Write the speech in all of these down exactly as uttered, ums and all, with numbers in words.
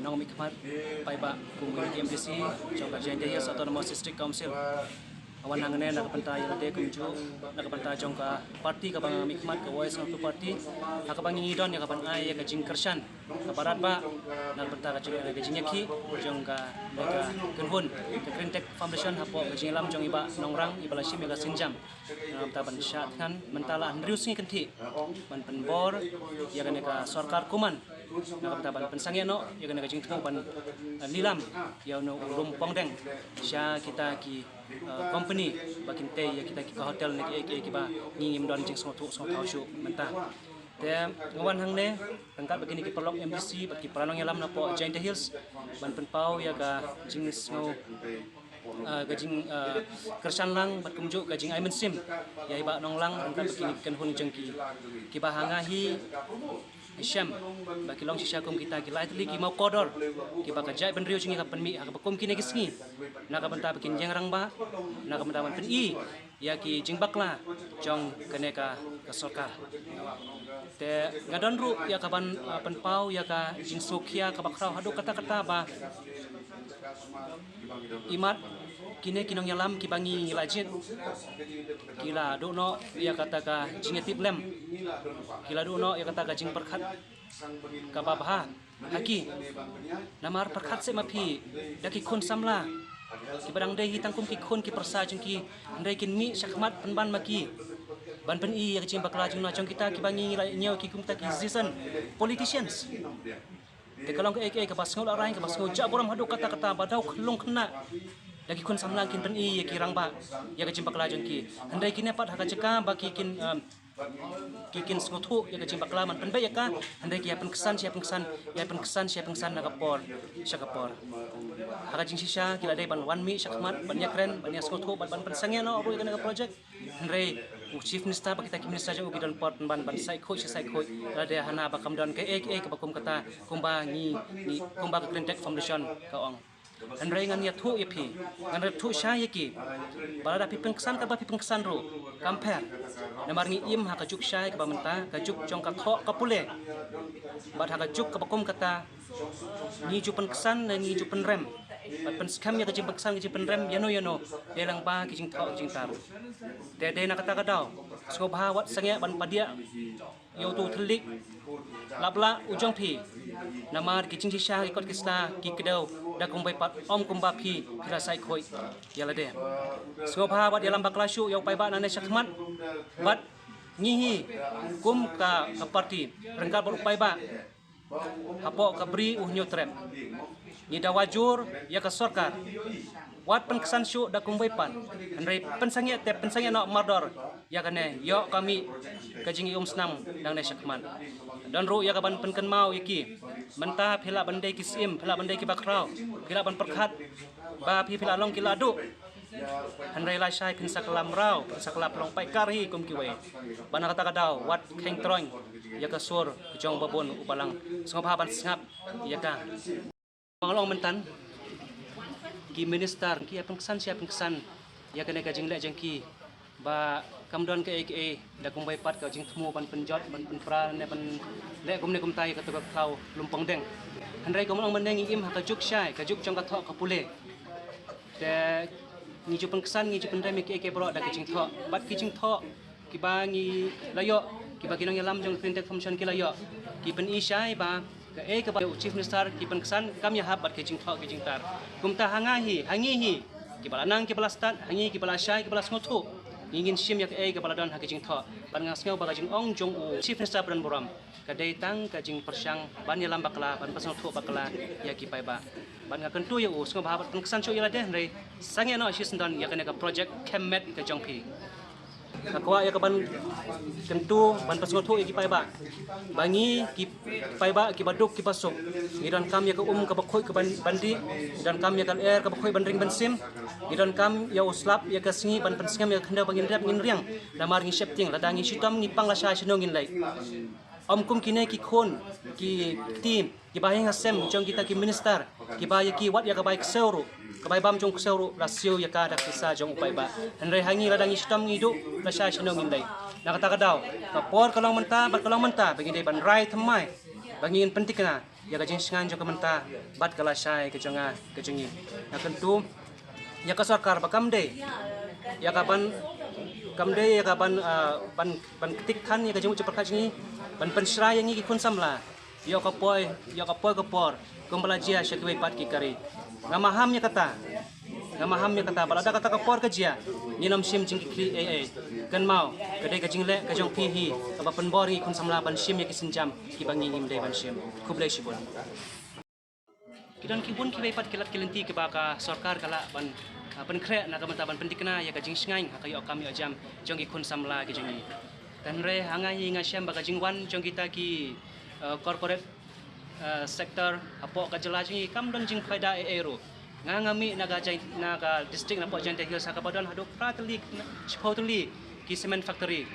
Nongmihkhmat paidbah, kum u M D C jong ka Jaintia Hills Autonomous District Council. Nga wan hangne na ka bynta ïa lade kumjuh na ka bynta jong ka party kaba nga mihkhmat, ka Voice of the Party, ha kaba ngi don ïa ka ban ai ïa ka jingkyrshan kaba radbah na ka bynta ka jong ka jingïakhih jong ka, ka kynhun ka Green Tech Foundation hapoh ka jingïalam jong i Bah Nongrang iba la shim ïa ka sienjam. Na ka bynta ban shah thngan mynta la hynriew sngi kynthih ban pynbor ïa kane ka sorkar kumne. Na ka bynta ban pynsangeh noh ïa kane ka jingthmu ban, eh, lilam ïa uno u lum pongdeng sha kita ki, eh, company ba kin tei ïa kita ki ka hotel ne ki, eh, ki, eh, kiba ngi ngim don jingsngewthuh sngewthaw shuh mynta. Te nga wan hangne ryngkat bad kine ki paralok M D C bad ki para nongïalam napoh Jaintia Hills ban pynpaw ïa ka jingsngew, eh, ka jing, eh, kyrshan lang bad kumjuh ka jingai mynsiem ïa i Bah Nonglang ryngkat bad kine ki kynhun jong ki, kiba ha nga hi shem ba ki long shisha kum kita ki lai tylli ki mawkordor kiba ka jaitbynriew jong ngi ka pynmih ha kaba kum kine ki sngi na ka bynta ba kin ïeng rangbah, na ka bynta ban pyni ïa ki jingbakla jong kane ka, ka sorkar. Te nga don ruh ïa ka ban, ah, pynpaw ïa ka jingsngewkhia kaba khraw haduh katta katta ba imat kine ki nongïalam kiba ngi la jied ki la duh noh ïa kata ka jingïatiplem, ki la duh noh ïa kata ka jingpyrkhat kaba bha ha ki. Namar pyrkhat seh ma phi, da ki khun samla kiba dang dei hi tang kum ki khun ki pyrsa jong ki, hynrei kin mih shakhmat pynban ma ki ban pyni ïa ka jingbakla jong na jong kita kiba ngi la ñiew ki kum kita ki citizen politicians. Te ka long kaei kaei kaba sngew larai, kaba sngew jah burom haduh katta katta ba daw khyllung khynnah da ki khun samla kin pyni ïa ki rangbah ïa ka jingbakla jong ki. Hynrei kine pat ha ka jaka ba ki kin, um, ki kin sngewthuh ïa ka jingbakla ban pynbeit ïa ka, hynrei ki ïa pynksan, shi ïa pynksan, ïa pynksan, shi ïa pynksan na ka por sha ka por. Ha ka jingshisha ki la dei ban wan mih shakhmat ban ïakren, ban ïasngewthuh, ban, ban pynsangeh noh ruh ïa kane ka project. Hynrei u Chief Minister bad kita ki minister jong u ki don por ban, ban sait khuid shi sait khuid. Lada hana ba kam don kaei kaei kaba kum kata, kumba ngi, ngi, kumba ka Green Tech Foundation ka ong. Hynrei ngan ïathuh ïa phi, ngan ïathuh shai ïa ki ba lada phi pynksan kaba phi pynksan ruh kam pher. Namar ngi im ha ka juk shai kaba mynta, ka juk jong ka thoh ka pule. Bad ha ka juk kaba kum kata ngi ju pynksan ne ngi ju pynrem bad pynskhem ïa ka jingpynksan ka jingpynrem ïano ïano, dei lang ba ki jingthoh ki jingtar. Te dei na kata ka daw, sngewbha wat sangeh ban padiah ïa uto u thylliej laplah u jong phi. Namar ki jingshisha ki kot ki sla ki kdew da kumwei pat, ym kumba phi, phi la sait khuid ïa lade. Sngewbha wat ïalam bakla shuh ïa u paidbah nangne shakhmat. Bad ngi hi kum ka, ka party ryngkat bad u paidbah hapoh ka Bri U Hynñiewtrep, ngi dawa jur ïa ka sorkar. Wat pynksan shuh da kumwei pat, hynrei pynsangeh te pynsangeh noh mardor ïa kane, ïoh ka mih ka jingïaumsnam nangne shakhmat. Don ruh ïa ka ban pynkynmaw ïa ki, mynta phi lah ban dei ki syiem, phi lah ban dei kiba khraw, phi lah ban pyrkhat ba phi, phi lah long ki lahduh. Hynrei lashai phin sa kylla mraw, phin sa kylla pynlong paidkar hi kum kiwei. Bad na kata ka daw wat kheiñ troiñ ïa ka sur jong uba bun u balang. Sngewbha ban sngap ïa ka. Nga ong mynta ki minister ki ïa pynksan shi ïa pynksan ïa kane ka jingleh jong ki ba kam don kaei kaei da kumwei pat ka jingthmu ban pynjot, ban pynpra ne ban leh kumne kumtai ïa kato ka khlaw lum pongdeng. Hynrei kumba ong mynne ngi im ha ka juk shai, ka juk jong ka thoh ka pule. Te ngi ju pynksan, ngi ju pynrem ïa kiei kiei baroh da ki jingthoh. Bad ki jingthoh kiba ngi la ïoh, kiba ki nongïalam jong ka Green Tech Foundation ki la ïoh, ki pyni shai ba kaei kaba u Chief Minister ki pynksan kam ïahap bad ki jingthoh ki jingtar. Kumta ha nga hi, ha ngi hi kiba la nang, kiba la stad, ha ngi kiba la shai, kiba la sngewthuh, ngi ngin shim ïa kaei kaba la don ha ki jingthoh. Bad nga sngew ba ka jingong jong u Chief Minister ba don burom ka dei tang ka jingpyrshang ban ïalam bakla, ban pynsngewthuh bakla ïa ki paidbah. Bad nga kyntu ïa u, sngewbha bad pynksan shuh ïa lade, hynrei sangeh noh shisyndon ïa kane ka project khem met ka jong phi. Nga kwah ïa ka ban kyntu, ban pynsngewthuh ïa ki paidbah ba ngi ki paidbah kiba duk kiba suk, ngi donkam ïa ka um kaba khuid ka ban, ban dih, ngi donkam ïa ka lyer kaba khuid ban ring ban sim, ngi donkam ïa u slap ïa ka sngi ban pynsngem ïa ka khyndew ba ngin rep ngin riang. Namar ngi sheptieng, lada ngi shitom ngi pang lashai shano ngin leit. Ym kum kine ki khun ki kti kiba ha ïing ha sem jong kita ki minister, kiba ïa ki wat ïa ka bai ksew ruh, ka bai bam jong ksew ruh la siew ïa ka da ka pisa jong u paidbah. Hynrei ha ngi lada ngi shitom ngi duh lashai shano ngin leit. Na kata ka daw, ka por ka long mynta bad ka long mynta ba ngi dei ban rai thymmai, ba ngin pynthikna ïa ka jingshngaiñ jong ka mynta bad ka lashai ka jong nga ka jong ngi. Nga kyntu ïa ka sorkar ba kam dei ïa ka ban, kam dei ïa ka ban, ah, ban, ban ktik than ïa ka jingmut jingpyrkhat jong ngi, ban pynshrai ïa ngi ki khun samla ïa ka poi, ïa ka poi ka por kumba la jia sha kiwei pat ki ka ri. Nga maham ïa kata, nga maham ïa kata, ba lada kata ka por ka jia, ngin ym shim jingkitkhlieh ei ei. Kynmaw, ka dei ka jingleh ka jong phi hi kaba pynbor ïa ngi khun samla ban shim ïa ki sienjam kiba ngi ngim dei ban shim. Khublei shibun. Ki don ki bun kiwei pat ki lad ki lynti kiba ka sorkar ka lah ban, ah, pynkhreh na ka bynta ban pynthikna ïa ka jingshngaiñ ha ka ïoh kam ïoh jam jong ki khun samla ki jong ngi. Hynrei ha nga hi nga shem ba ka jingwan jong kita ki, ah, corporate, ah, sector hapoh ka jylla jong ngi kam don jingphaida ei ei ruh. Nga nga mih na ka jai-, na ka district napoh Jaintia Hills ha kaba don haduh phra tylli, shiphew tylli ki cement factory.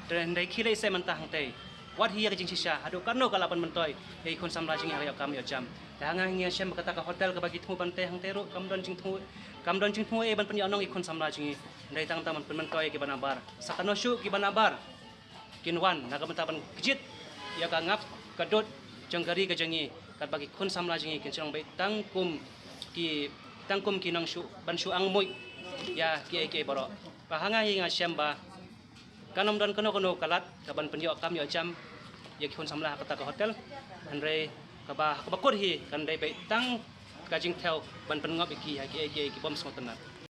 Hynrei khie lei se mynta hangtei. Wat hi ïa ka jingshisha, haduh katno ka lah ban myntoi ïa ki khun samla jong ngi ha ka ïoh kam ïoh jam. Te ha nga hi nga shem ba kata ka hotel kaba ki thmu ban tei hangtei ruh kam don jingthmu, kam don jingthmu ei ban pynïoh nong ïa ki khun samla jong ngi. Hynrei tang tang ban pynmyntoi ïa kiba nabar. Sa katno shuh kiba nabar kin wan na ka bynta ban kjit ïa ka ngap ka dud jong ka ri ka jong ngi, katba ki khun samla jong ngi kin shu long beit tang kum ki, tang kum ki nong shu, ban shu angmuid ïa kiei kiei baroh. Ba ha nga hi nga shem ba kan ym don kano kano ka lad ka ban pynïoh kam ïoh jam ïa ki khun samla ha kata ka hotel. Hynrei kaba, kaba kut hi kan dei beit tang ka jingthew ban pynngop ïa ki ha kiei kiei ki bym sngewtynnat.